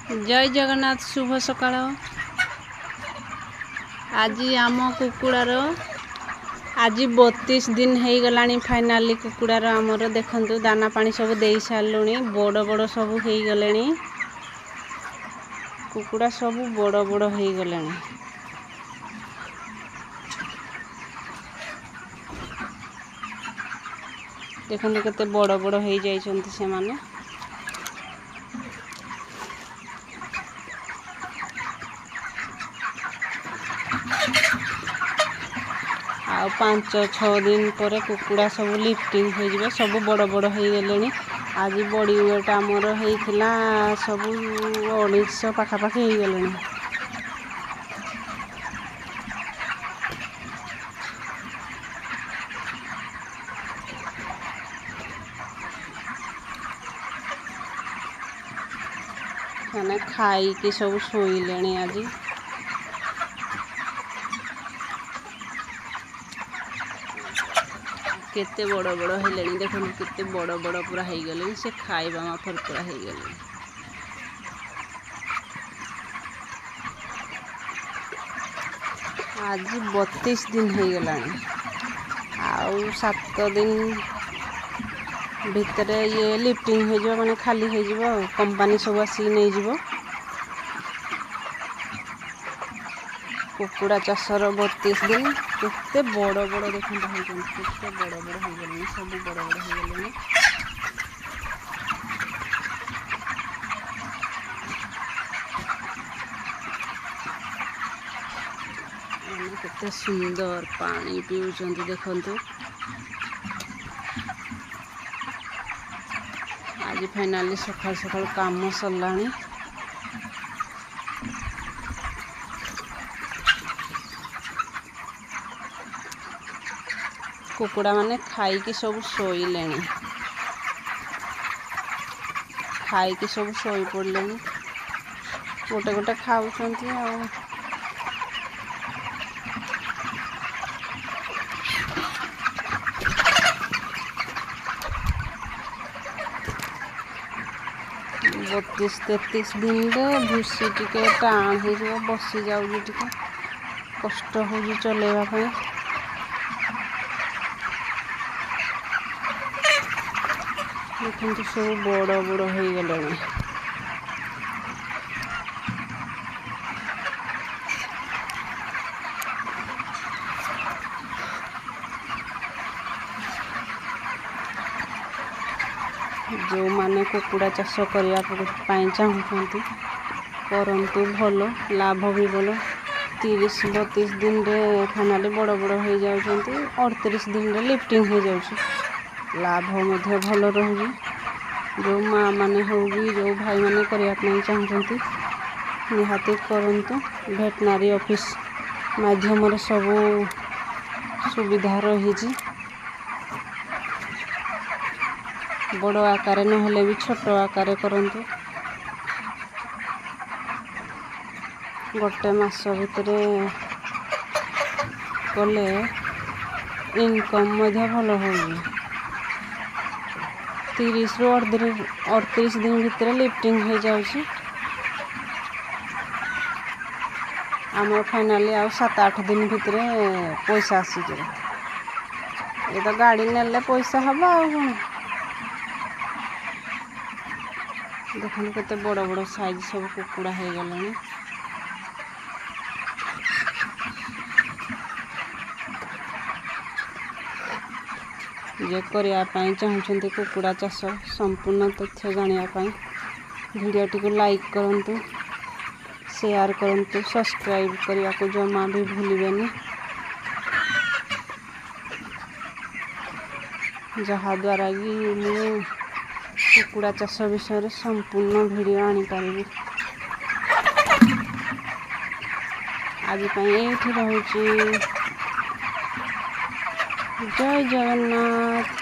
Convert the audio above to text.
ଜୟ ଜଗନ୍ନାଥ, ଶୁଭ ସକାଳ। ଆଜି ଆମ କୁକୁଡ଼ାର ଆଜି 32 ଦିନ ହେଇଗଲାଣି। ଫାଇନାଲି କୁକୁଡ଼ାର ଆମର ଦେଖନ୍ତୁ ଦାନା ପାଣି ସବୁ ଦେଇ ସାରିଲୁଣି। ବଡ଼ ବଡ଼ ସବୁ ହେଇଗଲେଣି କୁକୁଡ଼ା, ସବୁ ବଡ଼ ବଡ଼ ହେଇଗଲେଣି। ଦେଖନ୍ତୁ କେତେ ବଡ଼ ବଡ଼ ହେଇଯାଇଛନ୍ତି ସେମାନେ। ଆଉ 5-6 ଦିନ ପରେ କୁକୁଡ଼ା ସବୁ ଲିଫ୍ଟିଂ ହେଇଯିବେ, ସବୁ ବଡ଼ ବଡ଼ ହେଇଗଲେଣି। ଆଜି ବଡ଼ି ୱେଟ୍ ଆମର ହେଇଥିଲା ସବୁ 250 ପାଖାପାଖି ହେଇଗଲେଣି। ମାନେ ଖାଇକି ସବୁ ଶୋଇଲେଣି ଆଜି। କେତେ ବଡ଼ ବଡ଼ ହେଲେଣି ଦେଖନ୍ତୁ, କେତେ ବଡ଼ ବଡ଼ ପୁରା ହେଇଗଲେଣି। ସେ ଖାଇବା ମାଫର ପୁରା ହେଇଗଲେଣି। ଆଜି 32 ଦିନ ହେଇଗଲାଣି। ଆଉ 7 ଦିନ ଭିତରେ ଇଏ ଲିଫ୍ଟିଂ ହେଇଯିବ, ମାନେ ଖାଲି ହେଇଯିବ ଆଉ କମ୍ପାନୀ ସବୁ ଆସିକି ନେଇଯିବ। କୁକୁଡ଼ା ଚାଷର 32 ଦିନ। କେତେ ବଡ଼ ବଡ଼ ଦେଖନ୍ତୁ ହେଇଛନ୍ତି, କେତେ ବଡ଼ ବଡ଼ ହେଇଗଲେଣି, ସବୁ ବଡ଼ ବଡ଼ ହେଇଗଲେଣି। ମାନେ କେତେ ସୁନ୍ଦର ପାଣି ପିଉଛନ୍ତି ଦେଖନ୍ତୁ। ଆଜି ଫାଇନାଲି ସକାଳୁ ସକାଳୁ କାମ ସରିଲାଣି। କୁକୁଡ଼ାମାନେ ଖାଇକି ସବୁ ଶୋଇଲେଣି, ଖାଇକି ସବୁ ଶୋଇପଡ଼ିଲେଣି। ଗୋଟେ ଗୋଟେ ଖାଉଛନ୍ତି ଆଉ। 32-33 ଦିନରେ ଭୁସି ଟିକେ ଟାଣ ହେଇଯିବ, ବସି ଯାଉଛି, ଟିକେ କଷ୍ଟ ହେଉଛି ଚଲେଇବା ପାଇଁ। ଦେଖନ୍ତୁ ସବୁ ବଡ଼ ବଡ଼ ହେଇଗଲେଣି। ଯେଉଁମାନେ କୁକୁଡ଼ା ଚାଷ କରିବା ପାଇଁ ଚାହୁଁଛନ୍ତି କରନ୍ତୁ, ଭଲ ଲାଭ ବି ଭଲ। 30-32 ଦିନରେ ଫାଇନାଲି ବଡ଼ ବଡ଼ ହେଇଯାଉଛନ୍ତି, 38 ଦିନରେ ଲିଫ୍ଟିଂ ହେଇଯାଉଛି, ଲାଭ ମଧ୍ୟ ଭଲ ରହୁଛି। ଯେଉଁ ମା' ମାନେ ହେଉ କି ଯେଉଁ ଭାଇମାନେ କରିବା ପାଇଁ ଚାହୁଁଛନ୍ତି ନିହାତି କରନ୍ତୁ। ଭେଟନାରୀ ଅଫିସ୍ ମାଧ୍ୟମରେ ସବୁ ସୁବିଧା ରହିଛି। ବଡ଼ ଆକାରରେ ନହେଲେ ବି ଛୋଟ ଆକାରରେ କରନ୍ତୁ। ଗୋଟେ ମାସ ଭିତରେ କଲେ ଇନକମ୍ ମଧ୍ୟ ଭଲ ହେଉଛି। 30ରୁ 38 ଦିନ ଭିତରେ ଲିଫ୍ଟିଂ ହେଇଯାଉଛି। ଆମର ଫାଇନାଲି ଆଉ 7-8 ଦିନ ଭିତରେ ପଇସା ଆସିଯିବ। ଏ ତ ଗାଡ଼ି ନେଲେ ପଇସା ହେବ ଆଉ କ'ଣ। ଦେଖନ୍ତୁ କେତେ ବଡ଼ ବଡ଼ ସାଇଜ୍ ସବୁ କୁକୁଡ଼ା ହେଇଗଲେଣି। ଯିଏ କରିବା ପାଇଁ ଚାହୁଁଛନ୍ତି କୁକୁଡ଼ା ଚାଷ, ସମ୍ପୂର୍ଣ୍ଣ ତଥ୍ୟ ଜାଣିବା ପାଇଁ ଭିଡ଼ିଓଟିକୁ ଲାଇକ୍ କରନ୍ତୁ, ସେୟାର କରନ୍ତୁ, ସବସ୍କ୍ରାଇବ୍ କରିବାକୁ ଜମା ବି ଭୁଲିବେନି। ଯାହାଦ୍ୱାରା କି ମୁଁ କୁକୁଡ଼ା ଚାଷ ବିଷୟରେ ସମ୍ପୂର୍ଣ୍ଣ ଭିଡ଼ିଓ ଆଣିପାରିବି। ଆଜି ପାଇଁ ଏଇଠି ରହୁଛି। ଜୟ ଜଗନ୍ନାଥ।